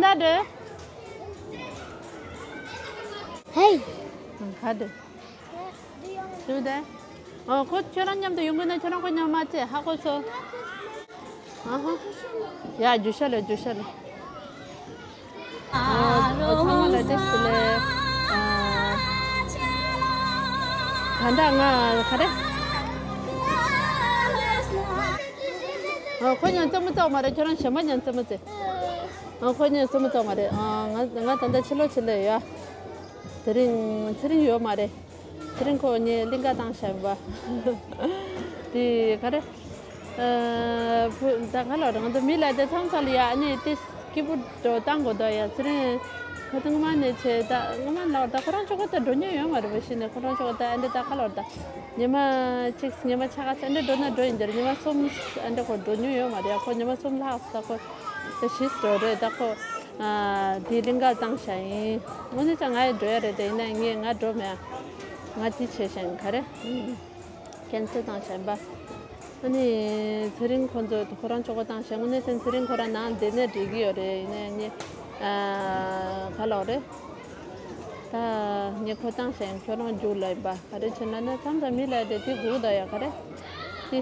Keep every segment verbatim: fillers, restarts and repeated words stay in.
ག་འདྲ། ཧེ། ག་འདྲ། ཞུ་དེ། ཨོ་ཁོ་ཁྱོད་རང་མཉམ་དུ་ཡོང་གི་ན་ཁྱོད་རང་ཁོ་མཉམ་མ་བྱེད་ཧ་གོ་སོ། ཨ་ཧ། ཡ་རྒྱུ་ཤ་ལེ་རྒྱུ་ཤ་ལེ། ཨོ་ཚང་མ་ལ་བདེ་སྐྱིད་ལེ། ད་ལྟ་ང་ག་རེ། ཨོ་ཁོ་མཉམ་རྩེད་མོ་རྩེ་མ་རེད། ཁྱོད་རང་གཞན་པ་མཉམ་རྩེད་མོ་རྩེ། ཨོ་ཁོ་མཉམ་རྩེད་མོ་རྩེ་མ་རེད། ཨ་ང་ང་ད་ལྟ་ཕྱི་ལོགས་ཕྱི་ལོགས་ཡོད། དེ་རིང་ཚེ་རིང་ཡོད་མ་རེད། དེ་རིང་ཁོ་ངའི་གླིང་ག་བཏང་བཞག་པ། དེ་ག་རེ། ཨ་བུ་ད་ག་ལ་རང་དུ་མི་ལ་དེ་ཚང་ཚང་ལ་ཡ་ཨ་ནི་དེ་སྐྱིད་པོ་འགྲོ་བཏང་དགོས་དོ་ཡ། ཚེ་རིང་ཁ་ཚང་མ་ནས་བྱས་ད་ངོ་མ་ལ་ད་ཁོ་རང་ཆོ་ག་ད་འགྲོ་མྱོང་ཡོད་མ་རེད་པ། ཤི་ནས་ཁོ་རང་ཆོ་ག་ད་ཨ་འདྲ་ད་ག་ལ་ད་ཉི་མ་གཅིག་ཉི་མ་ཆ་ག་ཚ་ཨ་འདྲ་འགྲོ་ན་འགྲོ་ཡིན་འདིར་ཉི་མ་གསུམ་ཨ་འདྲ་ཁོ་འགྲོ་མྱོང་ཡོད་མ་རེད་ཡ། ཁོ་ཉི་མ་གསུམ་ལྷག་ད་ཁོ་ད་ཤི་འགྲོ་རེད་ད་ཁོ། ཨ་དེ་གླིང་ག་བཏང་བཞག་ཡིན། དངོས་གནས་ཀྱང་ང་ཡི་འགྲོ་ཡ་རེད་དེ་ཡིན་ན་ངས་ང་འགྲོ་མེད། ང་དེ་བྱས་བཞག་ཡིན་ག་རེ། ཀན་སེལ་བཏང་བཞག་ཡིན་པ། ཨ་ནི་ཚེ་རིང་ཁོ་ཚོ་ཁོ་རང་ཆོ་ག་བཏང་བཞག་དངོས་གནས་ཚེ་ཚེ་རིང་ཁོ་རང་ནང་བསྡད་ནས་འགྲིག་གི་ཡོད་རེད། ཡིན་ནའི་ཨ་ག་ལོག་རེད། ད་ངས་ཁོ་བཏང་བཞག་ཡིན། ཁྱོད་རང་རྒྱུགས་ལ་ཡིན་པ། ག་རེ་བྱས་ན་ན་མཚམས་མཚམས་མི་ལ་དེ་དེ་སྒུག་ད་ཡ་ག་རེ། དེ།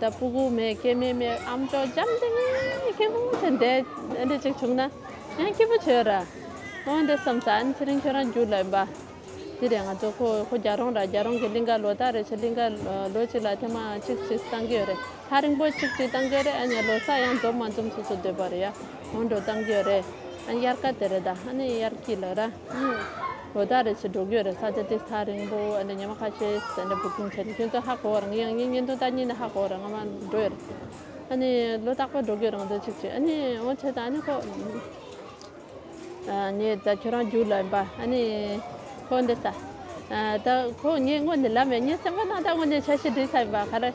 ད་སྤུ་གུ་མེད་སྐྱེ་དམན་མེད་ཨམ་ཅོག་འཇམ་དེ་ངའི་ཁེ་མོ་ཆེ་འདས་འདི་ཅིག་བྱུང་ན་ཡང་སྐྱིད་པོ་བྱོས་ར། འོན་ཏེ་བསམ་ས་ཨ་ནི་ཚེ་རིང་ཁྱོད་རང་རྒྱུགས་ལ་ཡིན་པ། དེ་རེད་ང་ཚོ་ཁོ་ཁོ་རྒྱ་རོང་ར་རྒྱ་རོང་གི་གླིང་ག་ལོ་ལྟར་རེ་ཆེ་གླིང་ག་ལོ་གཅིག་ལ་ཐེངས་མ་གཅིག་གཅིག་བཏང་གི་ཡོད་རེད། ཐག་རིང་པོ་གཅིག་གཅིག་བཏང་གི་རེད། ཨ་ནི་ལོ་གསར་ཡང་འཛོམས་མ་འཛོམས་སོ་སོ་འདོད་པ་རེད་ཡ། འོང་འགྲོ་བཏང་གི་ཡོད་རེད། ཨ་ནི་དབྱར་ཁ་དེ་རེད་ད། ཨ་ནི་དབྱར་སྐྱིད་ལ་ར། ལོ་ལྟར་རེ་ཞིག་འགྲོ་གི་ཡོད་རེད། ས་ཆ་དེ་ཐག་རིང་པོ་ཨ་ནི་ཉི་མ་ཁ་ཤས་ཨ་ནི་བུ་ཀིང་བྱས་ནས་ཁྱོད་ཚོ་ཧ་གོ་བར་ངས་ཡང་ངས་བརྙན་ཐུང་ལྟ་ཉིན་ནས་ཧ་གོ་བར་ང་མ་འགྲོ་ཡོད་རེད། ཨ་ནི་ལོ་རྟག་པར་འགྲོ་གི་ཡོད་རེད་ང་ཚོ་གཅིག་གཅིག་ཨ་ནི་འོང་བྱས་ཙང་ཨ་ནི་ཁོ། ངས་ད་ཁྱོད་རང་རྒྱུགས་ལ་ཡིན་པ། ཨ་ནི་ཁོ་འདི་ས། ད་ཁོ་ངས་དངོས་ནས་ལབ་མེད། ངས་སེམས་པ་ནང་ད་དངོས་ནས་འཆར་གཞི་བསྒྲིགས་ཚར་ཡིན་པ། ག་རེ།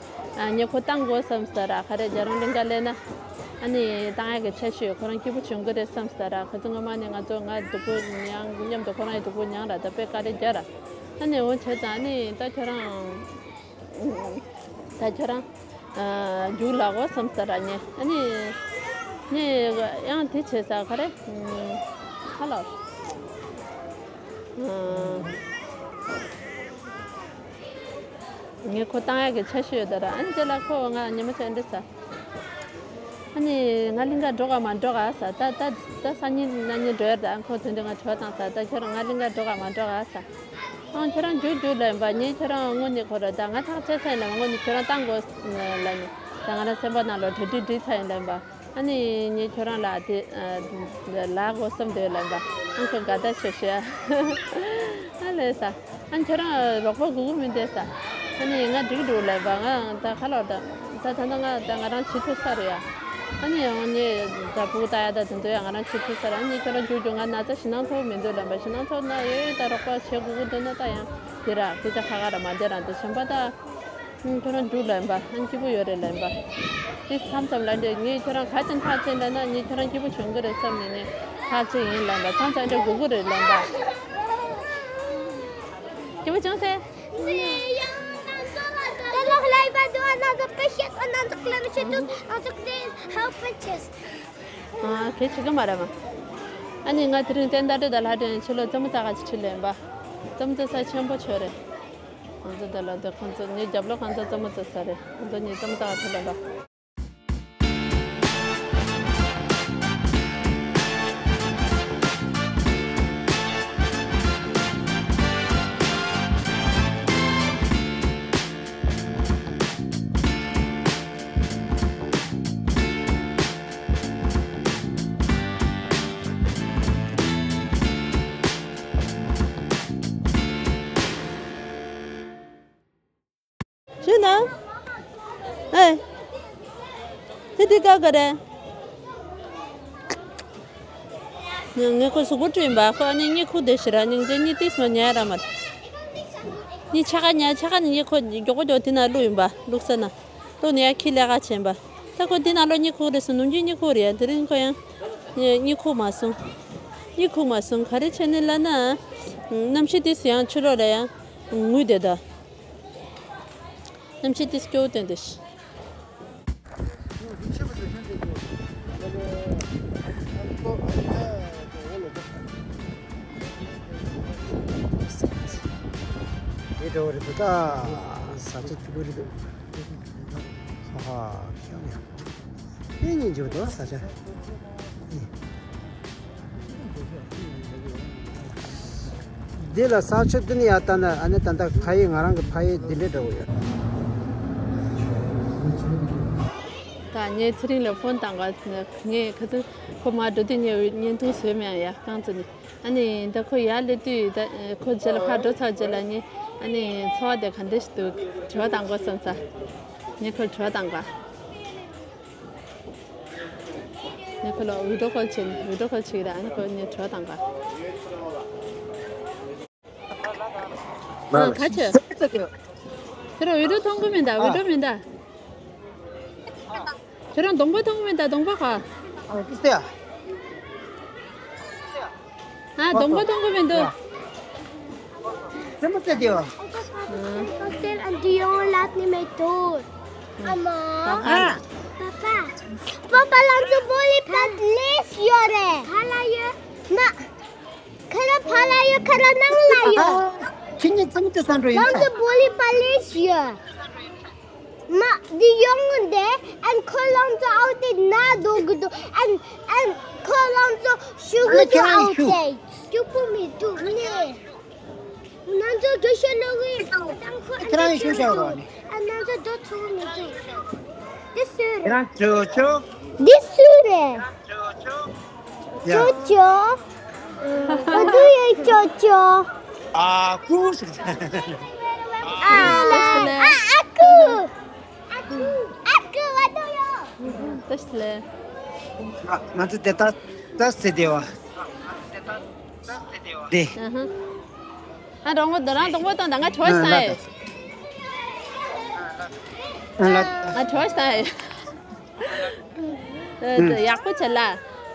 ངས་ཁོ་བཏང་དགོས་བསམ་ས་ར། ག་རེ་རྒྱ་རོང་གླིང་ག་སླེབས་ན། ཨ་ནི་བཏང་ཡག་གི་འཆར་གཞི་ཡོད། ཁོ་རང་སྐྱིད་པོ་བྱུང་གི་རེད་བསམ་ས་ར། ཁོ་ཚོ་སྔོན་མ་ནས་ང་ཚོ་ང་སྡུག་པོ་མྱངས་མཉམ་དུ་ཁོ་རང་ཡང་སྡུག་པོ་མྱངས་ར་ད་དཔེ་དཀའ་ལས་རྒྱག་ར། ཨ་ནི་འོ་བྱས་ཙང་ཨ་ནི་ད་ཁྱོད་རང་། ད་ཁྱོད་རང་། རྒྱུགས་ལ་གོ་བསམ་ས་ར་ངས། ཨ་ནི། ངས་ཡང་དེ་བྱས་ས་ག་རེ། ཧ་ལོ། ངས་ཁོ་བཏང་ཡག་གི་འཆར་གཞི་ཡོད་ད་ར། ཨ་ནི་རྗེས་ལ་ཁོ་ང་ཉི་མ་ཆ་འདྲི་ས། ཨ་ནི་ང་གླིང་ག་འགྲོ་ག་མ་འགྲོ་ག་ས། ད་ད་ད་སང་ཉིན་གནངས་ཉིན་འགྲོ་ཡར་ད། ཨ་ཁོ་དོན་དུ་ང་གྲོ་བཏང་ས། ད་ཁྱོད་རང་ང་གླིང་ག་འགྲོ་ག་མ་འགྲོ་ག་ས། ཨང་ཁྱོད་རང་རྒྱུགས་རྒྱུགས་ལབ་ཡིན་པ། ངས་ཁྱོད་རང་དངོས་གནས་ཁོ་ར་ད་ང་ཐག་བཅད་ཚར་ཡིན་ལབ་པ། དངོས་གནས་ཁྱོད་རང་བཏང་དགོས་ལབ་ནས་ད་ང་རང་སེམས་པ་ནང་ལ་གྲ་སྒྲིག་སྒྲིག་ཚར་ཡིན་ལབ་ཡིན་པ། ཨ་ནི་ངས་ཁྱོད་རང་ལ་དེ་ལབ་དགོས་བསམ་འདུག་ལབ་ཡིན་པ། ཨང་ཁོ་དགའ་ད་ཤོད་ཤོད་ཨ་ལས་ས། ཨ་ཁྱོད་རང་རོགས་པ་དགོས་ཀྱི་མི་འདུག་ས། ཨ་ནི་ང་འགྲིག་འགྲོ་ལབ་པ། ང་ད་ག་ལ་ད་ད་ད་ང་ད་ང་རང་བྱེད་ཐུབ་ས་རེད་ཡ། ཨ་ནི་ཡང་ནི་ད་ཕྲུ་གུ་ལྟ་ཡ་ད་དེ་ཚོ་ཡང་ང་རང་བྱེད་ཐུབ་ས་རེད། ཨ་ནི་ཁྱོད་རང་རྒྱུགས་རྒྱུགས། ང་ན་ཚ་ཞེད་སྣང་ཚ་པོ་མི་འདུག་ལབ་པ། ཞེད་སྣང་ཚ་པོ་ན་ཡོད་ད་རོགས་པ་བྱེད་དགོས་ཀྱི་འདུག་ན་ད་ཡང་དེ་ར་སྐད་ཆ་ཁ་ཁ་ར་མ་བདེ་རང་དེ་གཞན་པ་ད། ཁྱོད་རང་རྒྱུགས་ལབ་ཡིན་པ། ཨ་སྐྱིད་པོ་ཡོད་རེད་ལབ་ཡིན་པ། དེ་མཚམས་མཚམས་ལ་འདྲེ་ངས་ཁྱོད་རང་ག་ཅིག་ཐག་བཅད་ལབ་ན་ངས་ཁྱོད་རང་སྐྱིད་པོ་བྱུང་གི་རེད་བསམ་ནས་ནས་ཐག་བཅད་ཡིན་ལབ་ཡིན་པ། མཚམས་མཚམས་འདྲེ་སྒུག་གི་རེད་ལབ་ཡིན་པ། སྐྱིད་པོ་བྱུང་སེ། ཨ་གལ་ཆེ་གི་མ་རེད་མ། ཨ་ནི་ང་དེ་རིང་བསྟན་དར་དེ་དང་ལྷ་སྒྲོན་ཕྱི་ལོགས་རྩེད་མོ་རྩེ་ག་ཅིག་ཁྲིད་ལེན་པ། རྩེད་མོ་རྩེ་ས་ཆེན་པོ་ཆོད་རེད། ང་ཚོ་དེ་ལ་དེ་ཁོང་ཚོ་ངའི་རྒྱབ་ལོགས་ཁོང་ཚོ་རྩེད་མོ་རྩེ་ས་རེད། ཁོང་ཚོ་གཉིས་རྩེད་མོ་རྩེ་ག་ཁྲིད་ལེན་པ། ཞུ་ན། ཨེ། དེ་དེ་ཀ་ག་རེ། ངས་ཁོ་གཟུགས་པོ་བཀྲུས་ཡིན་པ། ཁོ་ཨ་ནི་གཉིད་ཁུག་བསྡད་ཤི་ར། སྙིང་རྗེ་གཉིད་ཏིས་མ་ཉལ་ར་མ། གཉིད་ཆ་ག་ཉལ་ཆ་ག་ནི་གཉིད་ཁོ་མགྱོགས་པོ་མགྱོགས་དེ་ན་བླུགས་ཡིན་པ། བླུགས་ས་ན། བླུགས་ནས་ཡར་ཁྱི་ལས་ཀ་བྱེད་པ། ད་ཁོ་འདི་ནང་ལོགས་གཉིད་ཁུག་རེད་ཟེར། ནམ་རྒྱུན་གཉིད་ཁུག་རེད་ཡ། དེ་རིང་ཁོ་ཡང་། གཉིད་ཁུག་མ་སོང་། གཉིད་ཁུག་མ་སོང་། ག་རེ་བྱས་ནས་ལབ་ན། གནམ་གཤིས་དེ་ཡང་ཕྱི་ལོགས་ལ་ཡང་ངུས་བསྡད་ད། གནམ་གཤིས་དེ་སྐྱོ་བོ་སྟོན་ཏེ། ཡོད་རེད་འདུག་ད། ས་ཆ་སྐྱིད་པོ་རེད་འདུག་ཧ་ཧ། ཁྱོད་ཡང་། ཨེ་ཉིན་འཇུག་འདུག་ས་ཆ། ཨེ། འདི་ལ་ས་ཆ་འདི་ནས་ཡར་ལྟ་ན་ཨ་ནི་ད་ལྟ་ཕ་ཡུལ་ང་རང་གི་ཕ་ཡུལ་འདི་འདྲའི་འདྲ་བོ་ཡོད། ད་ངས་ཚེ་རིང་ལ་ཕོན་བཏང་ག་ངས་ཁ་སང་ཁོ་མར་འགྲོ་དུས་ངས་བརྙན་ཐུང་བཟོས་མེད་ཡ་རྐང་བཙུགས་ནས། ཨ་ནི་ད་ཁོ་ཡར་སླེབས་དུས་ད་ཁོ་རྗེས་ལ་ཕར་འགྲོ་ཚར་རྗེས་ལ་ངས་ཨ་ནི་འཚོ་བ་དེ་ག་འདྲ་ཞིག་འདུག་དྲི་བ་བཏང་དགོས་བསམ་ས། ངས་ཁོར་དྲི་བ་བཏང་ག་ངས་ཁོ་ལ་བི་ཌིའོ་ཀོལ་བྱས་ནས་བི་ཌིའོ་ཀོལ་བྱེད་ཀྱི་རེད། ཨ་ནི་ཁོ་ངས་དྲི་བ་བཏང་ག་ཨ་ག་ཆེ། ཁྱོད་རང་བི་ཌིའོ་མཐོང་གི་མིན་ད། བི་ཌིའོ་མིན་ད། ཁྱོད་རང་གདོང་པ་མཐོང་གི་མིན་ད། གདོང་པ་ག་ཨ་གདོང་པ་མཐོང་གི་མི་འདུག Pastel, du jongen laat niet meer door. Mama. Papa. Papa. Papa, laat ze bollen pas lees, jaren. Hala je. Na. Kara pala yo, kara nang la yo. Kini tsamu te sandro yin. Laat ze bollen pas lees, jaren. Ma, die jongen daar, en Colombia altijd nadoen doen. En, en Colombia zoeken altijd. Stupid me too, nee. Nanzo geshe logi. Kira shu shu ro ni. Nanzo do tu me too. This sure. Kira chu chu. This sure. Jojo. What do you, Jojo? Aku. Ah, aku. Aku. Aku, what do you? Test le. Nanti data test de wa. De. Aha. Ha, dong bo, dong bo, dong dong, choice time. ཨ་ལ། ང་གྲོ་ཞིག་ཡག་པོ་བྱས་ལ།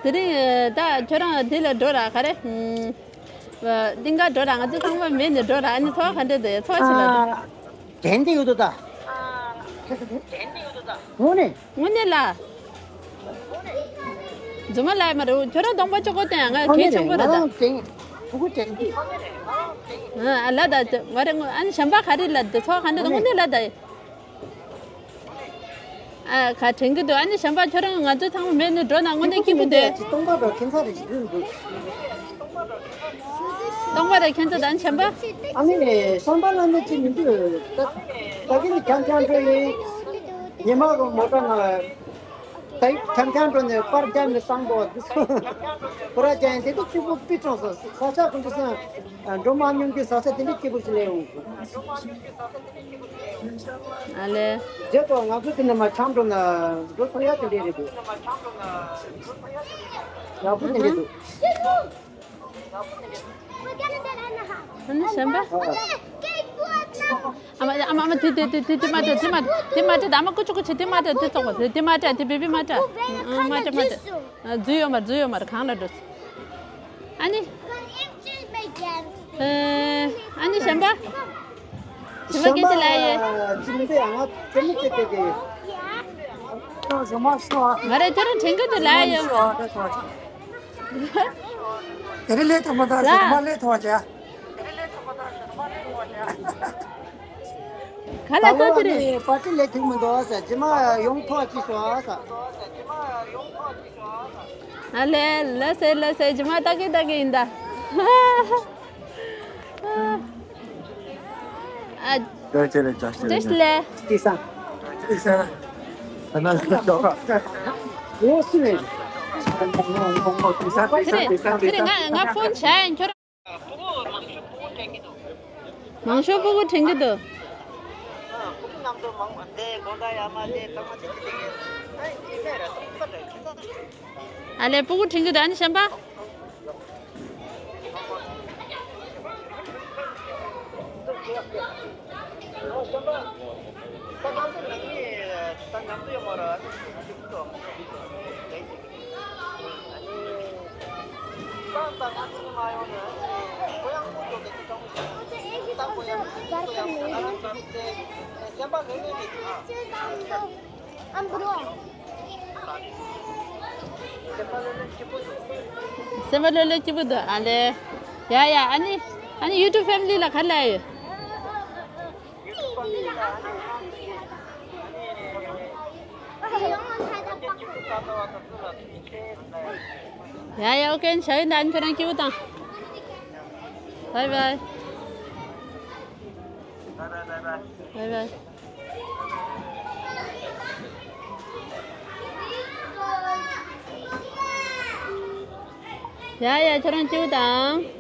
དེ་རིང་ད་ཁྱོད་རང་འདི་ལ་འགྲོ་ར་ག་རེ། གླིང་ག་འགྲོ་ར། ང་ཚོ་ཚང་མ་མེད་ནས་འགྲོ་ར། ཨ་ནི་ཚོགས་ག་འདྲ་འདུག་ཚོགས་ཆེ་ལ་འགྲོ། དྲན་འདི་ཡོད་དོ་ད། དངོས་གནས། དངོས་གནས་ལ། རྫུན་མ་ལབ་མ་རེད། ཁྱོད་རང་གདོང་པ་ཅོག་གོ་བསྟན་ང་གལ་ཆེན་པོ་རེད་ད། ཨ་ལ་ད་ང་རེ་ཨ་ནི་གཞན་པ་ག་རེ་ལ་འདི་ཚོགས་ག་འདྲ་འདུག་དངོས་གནས་ལ་ད། ཨ་ཁ་དྲན་གི་འདུག་ཨ་ནི་གཞན་པ་ཁྱོད་རང་ང་ཚོ་ཚང་མ་མེད་ནི་འགྲོ་ན་དངོས་གནས་སྐྱིད་པོ་འདུག་སྟོང་པ་ར་ཁྱད་མཚར་རེ་ཞིག་འདུག་སྟོང་པ་ར་ཁྱད་མཚར་དང་གཞན་པ། ཨ་ནི་བསམ་པ་ལ་ནི་ཅི་མི་འདུག་ད་ད་གིན་ནི་རྐྱང་རྐྱང་འགྲོ་ཡིན། ཉི་མ་གི་མོ་ཊ་ནང་ད་རྐྱང་རྐྱང་འགྲོ་ནས་པར་རྒྱབ་ནས་བསམ་པོ་འདུག་ཁོ་ར་རྒྱ་ཡན་དེ་དུ་སྐྱིད་པོ་པི་ཀྲང་སོ་ས་ཆ་ཀུན་ཏུ་སོང་། འགྲོ་མ་མྱོང་གི་ས་ཆ་དེ་འདྲ་སྐྱིད་པོ་ཞིག་ལས་འོང་། ཨ་ལེ། རྗེས་ཐོག་ང་ཚོ་དེ་ནས་མ་འཁྱམས་འགྲོ་ན་འགྲོ་ཐུབ་ཡ་དེ་འདྲས་རེད་འདུག་ཡག་པོ་དེ་འདྲས་འདུག་ཨ་ནི་གཞན་པ། ཨ་མ་ཨ་མ་ཨ་མ་དེ་དེ་དེ་དེ་དེ་མ་དྲ་དེ་མ་དྲ་དེ་མ་དྲ་ཨ་མ་ཀུ་ཅི་ཀུ་ཅི་དེ་མ་དྲ་དེ་ཙོག་པ་དེ་དེ་མ་དྲ་དེ་བེ་བི་མ་དྲ། ཨ་མ་དྲ་མ་དྲ། རྫུན་ཡོད་མ་རེད། རྫུན་ཡོད་མ་རེད། གང་ལ་འགྲོ། ཨ་ནི། ཨ་ནི་གཞན་པ། གཞན་པ་སྐད་ཆ་ལ་ཡོད། ཅི་མི་ཚེ་ཡང་ང་ཚེ་མི་ཚེ་དེ་དེ། ང་རེ་ཁྱོད་རང་དྲན་གི་འདུག་ལ་ཡོད། དེ་རིང་ལས་ཐོག་མ་དང་ཞོགས་མ་ལས་ཐོག་བྱ། ག་ལ་ད་ཚོགས་ལོ་ཚེ་རིང་། ནི་པར་ཏི་ལས་ཐུག་མི་འདུག་ཟེར། རྗེས་མ་ཡོང་ཐོག་ཅིག་ཤོག་ཟེར། ཨ་ལེ་ལ་སེ་ལ་སེ་རྗེས་མ་ལྟ་གི་ལྟ་གི་ཡིན་ད། ཨ། ཅེས་ལེ་ཅེས་ལེ། ཅེས་ལེ། ཅེས་ལེ། ཨ་ན་ཞོག་ལོ་སི་ནས། ཅེས་ལེ། ཅེས་ལེ། ཅེས་ལེ། ང་ང་ཕོན་བྱས་ཡིན་ཁྱོད། མང་ཤོས་སྤུ་གུ་དྲན་གྱི་འདུག་ཨ་ལས་སྤུ་གུ་དྲན་གྱི་འདུག་ཨ་ནི་གཞན་པ། སེམས་པ་ལྷོད་ལྷོད་སྐྱིད་པོ་འདུག་ཨ་ལེ། ཡ་ཡ་ཨ་ནི། ཨ་ནི་ཡུ་ཊུབ་ཕེ་མི་ལི་ལ་ག་ལ་ཡོད། ཡ་ཡ། ཨོ་ཀེ། ཞའོ་ཡིན། ད་ཁྱོད་རང་སྐྱིད་པོ་དང་། བའི་བའི། བའི་བའི། ཡ་ཡ། ཁྱོད་རང་སྐྱིད་པོ་དང་།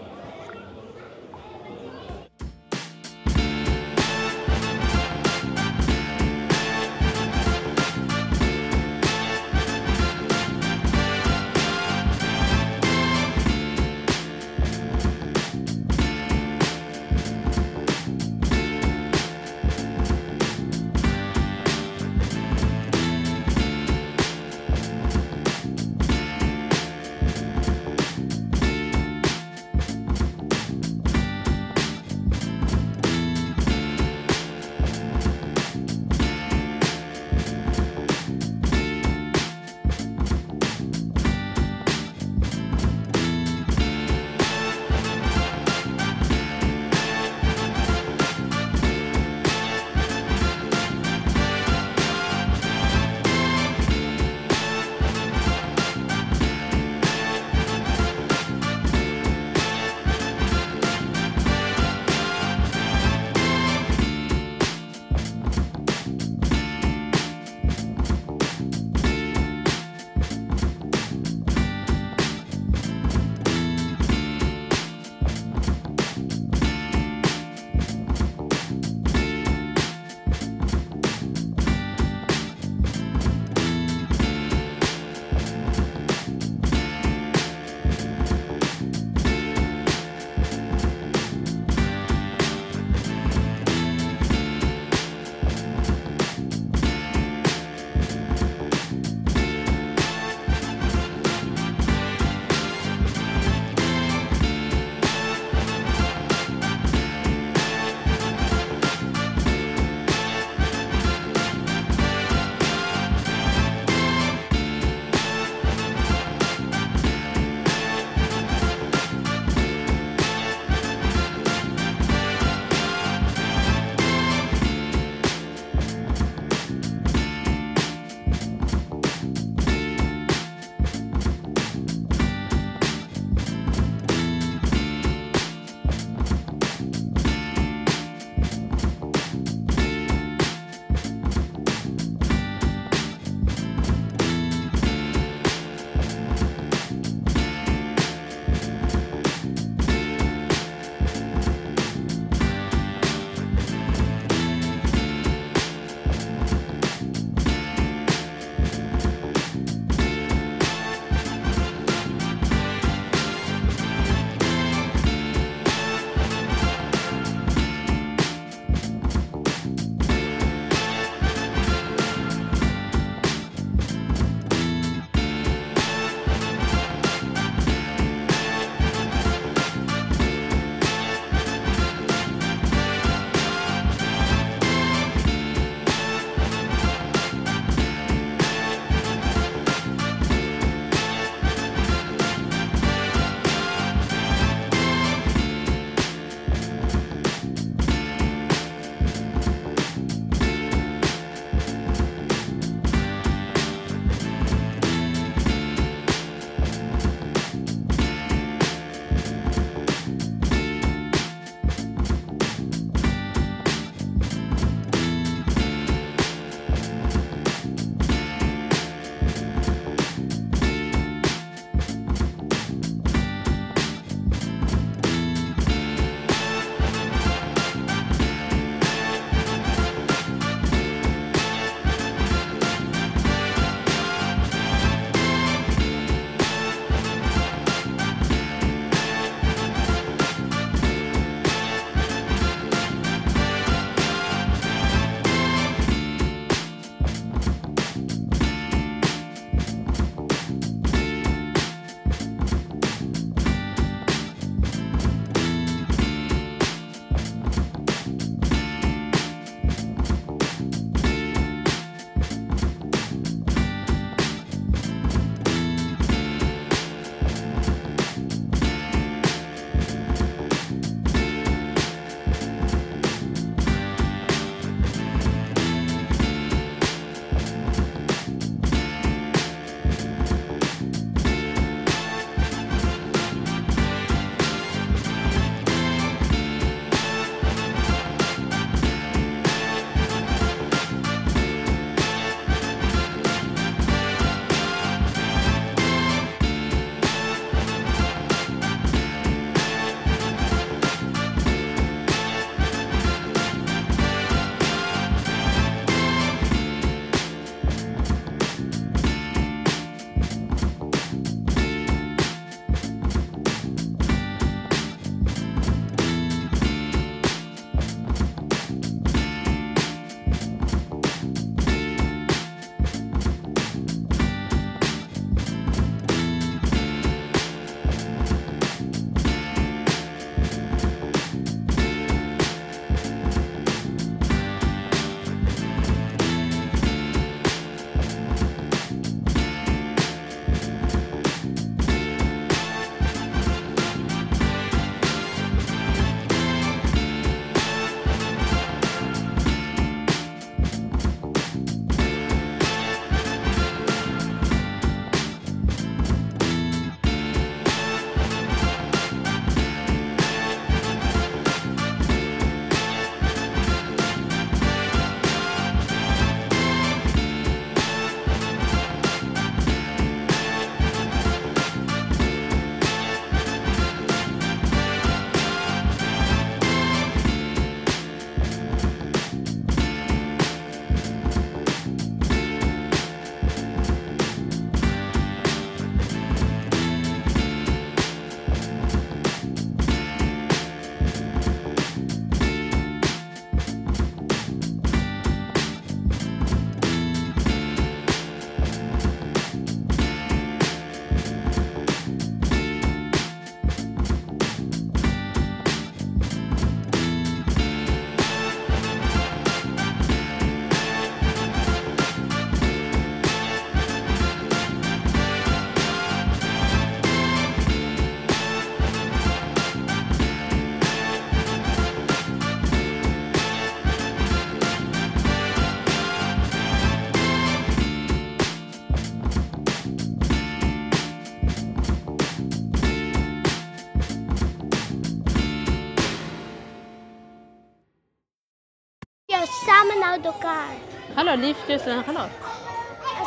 Samen uit elkaar. Hallo, liefjes, eh, hallo.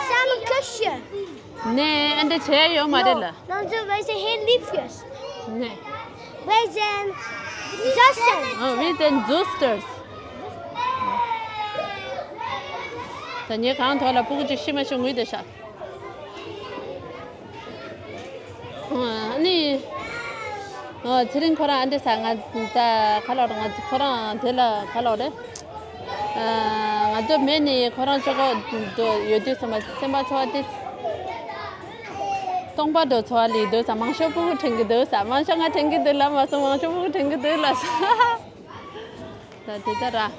Samen kusje. Nee, en de chair, joh, maar de la. Dan zullen wij ze heel liefjes. Nee. Wij zijn zussen. Oh, we zijn zusters. ད་ངས་གང་ཐོག་ལ་སྤུ་གུ་ཅིག་ཤི་མ་ཤི་ངུས་བསྡད་ཤག་ཨ་ནི། ཨ། ཚེ་རིང་ཁོ་རང་ཨ་འདྲ་ས་ང་ད་ཁ་ལོ་རེད། ང་ཁོ་རང་དེ་ལ་ཁ་ལོ་རེད། ཨ། ང་ཚོ་མེད་ནི་ཁོ་རང་ཆོག་གོ་འགྲོ་ཡོད་དུས་ཙམ་པ་སེམས་པ་ཚོར་བ་དེ། སྟོང་པ་འགྲོ་ཚོར་བ་ལི་འདུག་ས། མང་ཤོས་སྤུ་གུ་དྲན་གི་འདུག་ས། མང་ཤོས་ང་དྲན་གི་འདུག་ལ་མ་སོང་། མང་ཤོས་སྤུ་གུ་དྲན་གི་འདུག་ལ་ས། ད་དེ་ལྟར་ར།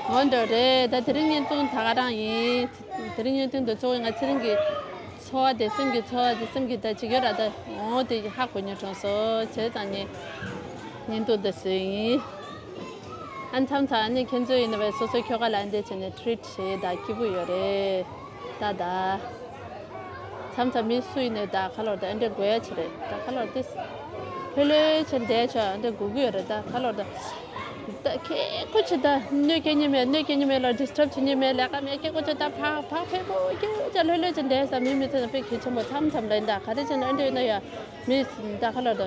འོ་འདྲ་རེད། ད་དེ་རིང་བརྙན་ཐུང་ད་ག་རང་ཡིན། དེ་རིང་བརྙན་ཐུང་འདི་གཙོ་བོ་ང་ཚེ་རིང་གི་ཚོར་བ་དེ། སེམས་ཀྱི་ཚོར་བ་དེ། སེམས་ཀྱི་ད་ཅིག་ཡོད་ར། ད་འོ་དེ་ཧ་གོ་ཉན་གྲོངས་སོ་བྱས་ཙང་ངས་བརྙན་ཐུང་འདི་བཟོས་ཡིན། ཨ་མཚམས་མཚམས་ཨ་ནི་ཁྱེད་ཚོ་ཡིན་ན་བས་སོ་སོའི་ཁྱོ་ག་ལ་ཨ་འདྲས་བྱས་ནས་ཊི་རིཊ་བྱེད་ད་སྐྱིད་པོ་ཡོད་རེད། ད་ད། མཚམས་མཚམས་མི་སུ་ཡིན་ནའི་ད་ཁ་ལོར་ད་ཨེ་འདྲ་དགོས་ཡ་ཆེ་རེད། ད་ཁ་ལོར་ཏིས། ལྷོད་ལྷོད་བྱས་བསྡད་ཆོག་ཨེ་འདྲ་དགོས་ཀྱི་ཡོད་རེད། ད་ཁ་ལོར་ད། ད་ཁེ་ཁོ་ཆེ་ད་གནོད་སྐྱེལ་ཉེ་མེད། གནོད་སྐྱེལ་ཉེ་མེད་ལ་ཌིས་ཊབ་བྱེད་ཉེ་མེད། ལས་ཀ་མེད། ཁེ་ཁོ་ཆེ་ད་ཕག་ཕག་ཕེ་ཁོ་ཁེ་ཁོ་ཆེ་ལྷོད་ལྷོད་བྱས་བསྡད་ས། མི་མི་ཚེ་ན་དཔེ་གལ་ཆེན་པོ། མཚམས་མཚམས་ལ་ཡིན་ད་ག་རེ་བྱས་ན་ཨེ་འདྲ་ཡིན་ན་ཡ། མི་ད་ཁ་ལོར་ད།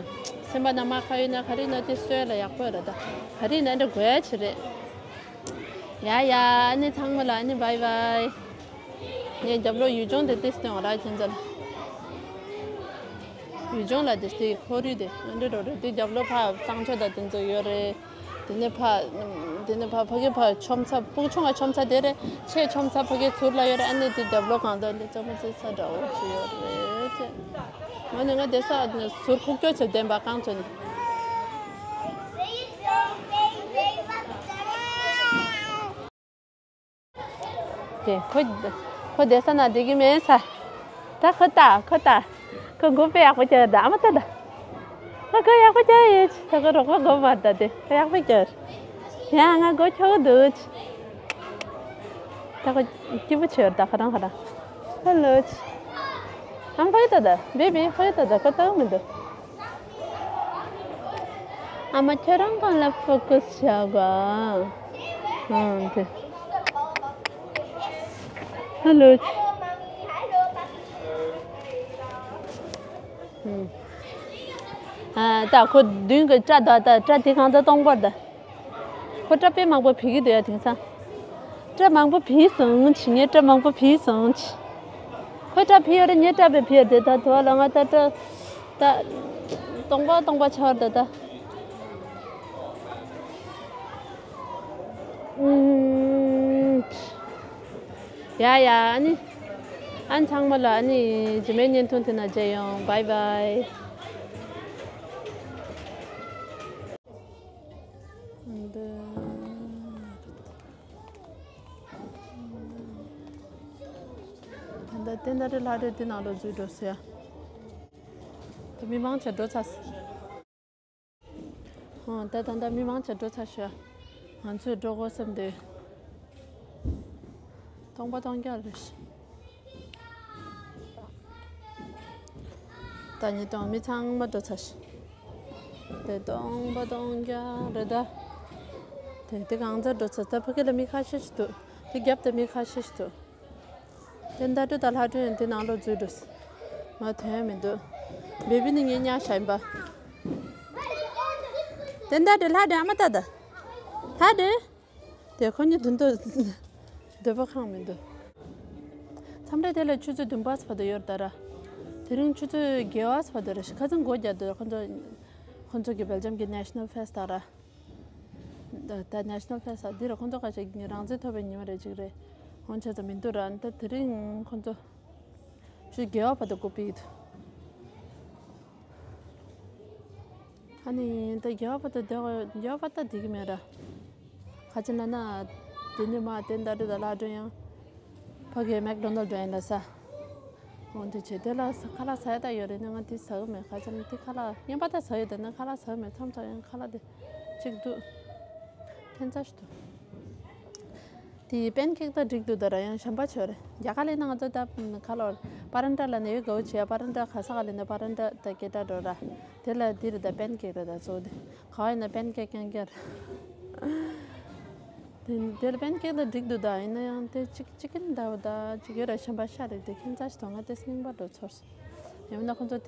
སེམས་པ་ན་མ་ཁ་ཡོད་ན་ག་རེ་ཡིན་ན་དེ་གསོས་ལ་ཡག་པོ་ཡོད་རེད། ད་ག་རེ་ཡིན་ན་ཨེ་འདྲ་དགོས་ཡ་ཆེ་རེད། ཡ་ཡ། ཨ་ནི་ཚང་མ་ལ་ཨ་ནི་བྷའི་བྷའི། ངས་རྒྱབ་ལོགས་ཡུལ་ལྗོངས་དེ་ཏིས་སྟོན་བ་ར་ཁྱེད་ཚོ་ལ། ཡུལ་ལྗོངས་ལ་དེ་དེ་ཁོར་ཡུག་དེ་ཨ་འདྲ་འགྲོ་རེད། དེ་རྒྱབ་ལོགས་ཕ་གཙང་ཆུ་དང་དེ་ཚོ་ཡོད་རེད། དེ་ནས་ཕ། དེ་ནས་ཕ་ཕ་གི་ཕ་ཆོམ་ཚ། སྤུ་ཆུང་བ་ཆོམ་ཚ་དེ་རེད། ཆེ་ཆོམ་ཚ་ཕ་གི་ཚུར་ལ་ཡོད་རེད། ཨ་ནི་དེ་རྒྱབ་ལོགས་གང་དུ་འདི་ཙམ་མ་ཚེ་ས་འདྲ་བོ་ཞིག་ཡོད་རེད་ཅེས། ང་ནི་ང་དེ་ས་ཟུར་ཁུག་ཀྱོག་བྱེད་བསྡད་པ་རྐང་ཚོ་ནི། དེ་ཁོ་ཁོ་བསྡད་ས་ན་བསྡད་ཀྱི་མེད་ས། ད་ཁོ་ལྟ་ཁོ་ལྟ། ཁོ་མགོ་དཔེ་ཡག་པོ་ཁྱེར་ད། ཨ་མ་ལྟ་ད། ཁོ་མགོ་ཡག་པོ་ཁྱེར་ཡོད། ད་ཁོ་རོགས་པ་མགོ་མར་ད་དེ་ཁོ་ཡག་པོ་ཁྱེར། ཡ་ང་མགོ་ཁྱོག་འདུག་ད་ཁོ་སྐྱིད་པོ་ཆེ་ད་ཁོ་རང་ཁོ་རང་། ཧེ་ལོ། ཨ་མ་ཁོ་ཡི་ལྟ་ད། བེ་བི་ཁོ་ཡི་ལྟ་ད། ཁོ་ལྟ་མི་འདུག་ཨ་མ་ཁྱོད་རང་གང་ལ་ཕོ་ཀུ་སི་བྱ་དགོས། ཨང་དེ། ཧ་ལོ། ཨ་ད་ཁོ་མདུན་གྱི་སྐྲ་ད་ད་སྐྲ་དེ་གང་ཚ་སྟོང་པར་ད། ཁོ་སྐྲ་དཔེ་མང་པོ་བུད་ཀྱི་འདུག་ཡ་དེང་སང་། སྐྲ་མང་པོ་བུད་སོང་ཆི། ངའི་སྐྲ་མང་པོ་བུད་སོང་ཆི། ཁོའི་སྐྲ་བུད་ཡོད་རེད། ངའི་སྐྲ་དཔེ་བུད་ཡོད་དེ་ད་དོ་ལ་ང་ད་སྐྲ་ད་སྟོང་པ་སྟོང་པ་ཆགས་རེད་ད། ཨུམ། ཡ་ཡ། ཨ་ནི་ཨ་ནི་ཚང་མ་ལ་ཨ་ནི་རྗེས་མའི་བརྙན་ཐུང་དེ་ན་མཇལ་ཡོང་། བྷའི་བྷའི། ད་ལྟ་བསྟན་དར་ལྷ་སྒྲོན་དེ་ནང་ལོགས་འཛུལ་འགྲོ་ཟེར་ཡ། ད་མི་མང་ཆེ་འགྲོ་ཚར་སོང་། ཨོ་ད་ད་ད་མི་མང་ཆེ་འགྲོ་ཚར་ཤག་ང་ཚོས་འགྲོ་དགོས་བསམ་དུས། སྟོང་པ་སྟོང་རྐྱང་རེད། ད་ཉིས་སྟོང་མི་ཚང་མ་འགྲོ་ཚར་ཤག་དེ་སྟོང་པ་སྟོང་རྐྱང་རེད་ད། དེ་དེ་གང་ཚ་འགྲོ་ཚར། ད་ཕ་གི་ལ་མི་ཁ་ཤས་ཤིག་འདུག་དེ་རྒྱབ་དེ་མི་ཁ་ཤས་ཤིག་འདུག་དེ་ཟླ་སྒྲོན་དང་ལྷ་སྒྲོན་ཡང་དེ་ནང་ལོགས་འཛུལ་འགྲོ། ང་དོན་མི་འདུག་བེ་བི་ནི་ངའི་ཉག་ཞག་ཡིན་པ། དེ་ཟླ་སྒྲོན་ལྷ་སྒྲོན་ཨ་མ་ལྟ་ད། ལྷ་སྒྲོན། དེ་ཁོ་གཉིས་དོན་དུ་སྡོད་པ་ཁང་མི་འདུག་མཚམས་རེ་དེ་ལ་ཆུ་ཚོད་བདུན་པ་ཙམ་བར་དུ་ཡོད་རེད་ད་ར། དེ་རིང་ཆུ་ཚོད་བརྒྱད་པ་ཙམ་བར་དུ་རེད། ཁ་སང་སྒོ་རྒྱག་དུས་ཁོ་ཚོ་ཁོ་ཚོ་གི་སྦེལ་ཇམ་གི་National Fest ད་ར། ད་ད་National Fest ད་འདི་ར་ཁོ་ཚོ་ཁ་ཤས་ཀྱི་རང་བཙན་ཐོབ་པའི་ཉི་མ་རེད་ཅིག་རེད། འོན་ཆེ་ཙམ་མི་འདུག་ར། ད་དེ་རིང་ཁོ་ཚོ་ཆུ་ཚོད་བརྒྱད་པ་བར་དུ་སྒོ་ཕྱེ་ཡི་འདུག་ཨ་ནི་ད་རྒྱལ་བ་པ་ད་དེ་རྒྱལ་བ་པ་ད་དེ་གི་མེད་ར། ཁ་ཅིག་ན་ན་དེ་ནི་མ་དེ་འདྲ་དེ་ད་ལྷ་སྒྲོན་ཡང་ཕ་གི་མེག་ཌོ་ནལ་ཌོ་ཡིན་ལ་ས། འོ་དེ་བྱེད་དེ་ལ་ས་ཁ་ལག་ཟ་ཡ་ད་ཡོད་རེད་ན་ང་དེ་ཟ་གི་མེད། ཁ་ཅིག་ན་དེ་ཁ་ལག་རྔན་པ་ད་ཟ་ཡོད་དེ་ན་ཁ་ལག་ཟ་གི་མེད། མཚམས་མཚམས་ཡང་ཁ་ལག་དེ་གཅིག་འདུག་ཐན་ཚ་ཞིག་འདུག་དེ་པན་ཀེག་ད་འགྲིག་འདུག་ད་ར་ཡང་ཞན་པ་ཆོ་རེད། རྒྱ་གར་ལས་ན་ང་ཚོ་ད་ཁ་ལོར་པ་རན་ཏྲ་ལ་ནས་ཡོད་གའུ་ཆེ་ཡ། པ་རན་ཏྲ་ག་ས་ག་ལས་ན་པ་རན་ཏྲ་ད་སྐད་གྲགས་འགྲོ་ར། དེ་ལ་དེ་རེད་ད་པན་ཀེག་རེད་ད་གཙོ་བོ་དེ། ག་ཡིན་ན་པན་ཀེག་རྐྱང་རྐྱང་རེད། དེ་ལ་པན་ཀེག་ལ་འགྲིག་འདུག་ད་ཡིན་ན་ཡང་དེ་གཅིག་གཅིག་གིན་འདྲ་བ་ད་གཅིག་ཡོད་ར་ཤམ་པ་ཤ་རེད་དེ་ཁྱིམ་ཚ་ཞིག་དང་ང་དེ་སྙིང་པ་འགྲོ་ཚོར་སོང་། ཡང་མིན་ན་ཁོ་ཚོ་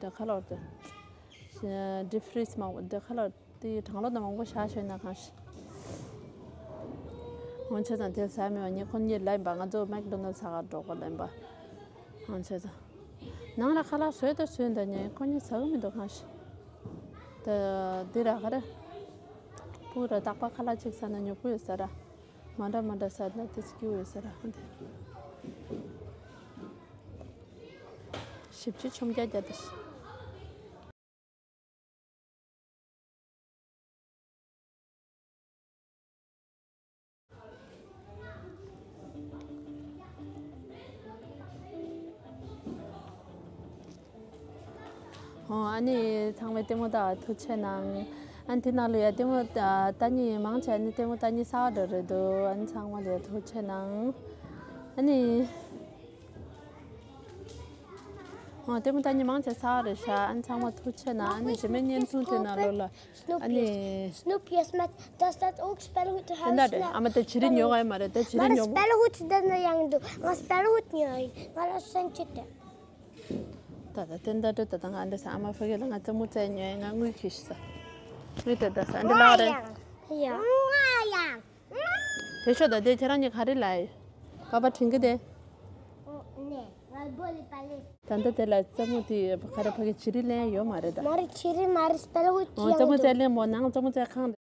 དེ་ཁ་ལོར་དེ་ཌིབ་ཕི་རིས་མང་པོ་དེ་ཁ་ལོར་དེ་གྲང་ལོ་དང་མང་པོ་བཞག་ཤོད་ན་གང་ཤི། འོན་ཆེ་ཙང་དེ་ཟ་མེད་པ་ཉེ་ཁོ་གཉིས་ལབ་ཡིན་པ་ང་ཚོ་མེག་ཌོ་ནལ་ཟ་ག་འགྲོ་གོ་ལབ་ཡིན་པ། འོན་ཆེ་ཙང་ནང་ལ་ཁ་ལག་བཟོས་དང་བཟོས་འདྲ་ཉེ་ཁོ་གཉིས་ཟ་གི་མི་འདུག་གང་ཤི། ད་འདི་ར་ག་རེ། སྤུ་ར་རྟག་པར་ཁ་ལག་གཅིག་ཟ་ན་ཉོབ་གི་ཡོད་ས་ར། མ་འདྲ་མ་འདྲ་ཟ་ན་དེ་སྐྱིད་ཡོད་ས་ར་ཧ་འདི། ཞིབ་ཆུ་ཆོམ་རྒྱག་རྒྱག་དེ། ཨོ་ཨ་ནི་ཚང་མས་ལྟད་མོ་ད་ཐུགས་རྗེ་གནང་། ཨ་ནི་དེ་ནང་ལ་ཡ་ལྟད་མོ་ད་ལྟ་ཉི་མང་ཆེ་ཨ་ནི་ལྟད་མོ་ལྟ་ཉི་གསར་པ་འགྲོ་རེད་འདུག་ཨ་ནི་ཚང་མ་ལ་ཡ་ཐུགས་རྗེ་གནང་། ཨ་ནི། ཨོ་ལྟད་མོ་ལྟ་ཉི་མང་ཆེ་གསར་པ་རེད་ཤག་ཨ་ནི་ཚང་མ་ཐུགས་རྗེ་གནང་། ཨ་ནི་རྗེས་མའི་བརྙན་ཐུང་དེ་ནང་ལོགས་ལ་ཨ་ནི། Snoop Yes Matt, does that ook spellengoed to have Snap? Am I the chiri nyoga am I the chiri nyoga? Spellengoed doesn't yang do. Nga spellengoed nyoga. Nga la sen chite. ད་ད་དེ་འདྲ་འདྲ་ད་ད་ང་འདྲ་ས་ཨ་མ་ཕ་གི་ལ་ང་རྩེད་མོ་རྩེ་ཉོས་ང་དངུལ་ཁྱེར་ཤི་ས། དངུལ་དེ་ད་ས་འདི་ལགས་རེད། ཡ། དེ་ཤོད་ད་དེ་ཁྱེད་རང་གཉིས་ག་རེ་ལ་ཡི། པ་པ་དྲིན་གི་དེ། ད་ལྟ་དེ་ལ་རྩེད་མོ་དེ་ག་རེ་ཕ་གི་ཅི་རི་ལེན་ཡོད་མ་རེད་ད། མ་རེད་ཅི་རི་མ་རེད་སྤེལ་ཧུ་ཅི་ཡང་འདུག་རྩེད་མོ་རྩེད་ལེན་མོ་ནང་རྩེད་མོ་རྩེད་ཁང་།